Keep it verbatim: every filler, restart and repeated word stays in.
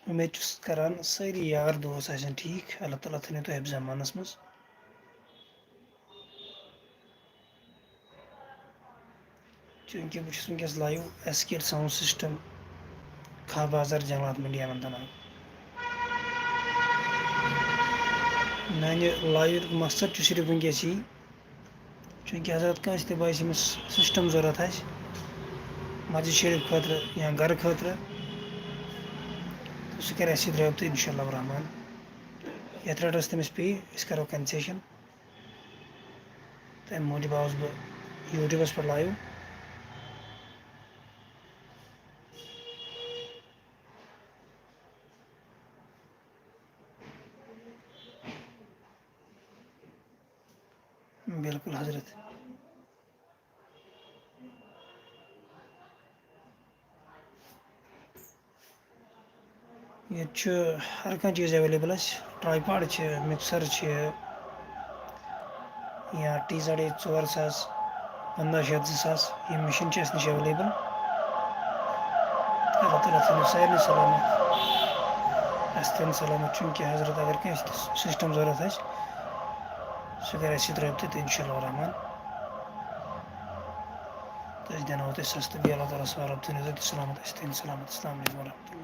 اُمید چھُس کران سٲری یار دوس آسن ٹھیٖک۔ اللہ تعالیٰ تھٲینو تُہۍ حفظ امانس منٛز۔ چوٗنٛکہِ بہٕ چھُس وٕنکیٚس live S K sound system کھاہ بازار جنگلات منڈی اننت ناگ۔ میانہِ live مقصد چھُ صرف وٕنکیٚس یی، چوٗنٛکہِ حضرت کٲنٛسہِ تہِ باسہِ أمِس system ضروٗرت آسہِ مسجد شریف خٲطرٕ یا گرٕ خٲطرٕ، تہٕ سُہ کرِ اَسہِ سۭتۍ رٲبطہٕ انشاءاللہ الرحمن۔ یتھ ریٹس تٔمِس پیٚیہِ، أسۍ کرو concession۔ تَمہِ موٗجوٗب آوُس بہٕ YouTubeس پٮ۪ٹھ live۔ بِلکُل حضرت۔ ییٚتہِ چھُ ہر کانٛہہ چیٖز available اَسہِ، tripod چھِ، mixer چھِ، یا T Z A ژور ساس، پنٛداہ شیٚتھ، زٕ ساس، یِم machine چھِ اَسہِ نِش available۔ اللہ تعالیٰ تھٲینو سارنٕے سلامت، اَسہِ تھٲینو سلامت۔ چوٗنٛکہِ حضرت اگر کٲنٛسہِ تہِ system ضروٗرت آسہِ، سُہ کَرِ اَسہِ سۭتۍ رٲبطہٕ تہٕ انشاءاللہ الرحمن تہٕ أسۍ دِناوو تۄہہِ سَستہٕ۔ بیٚیہِ اللہ تعالیٰ سُنٛد رب تھٲینو تُہۍ سلامت، اَسہِ تھٲینو سلامت۔ السلام علیکم ورحمۃ اللہ۔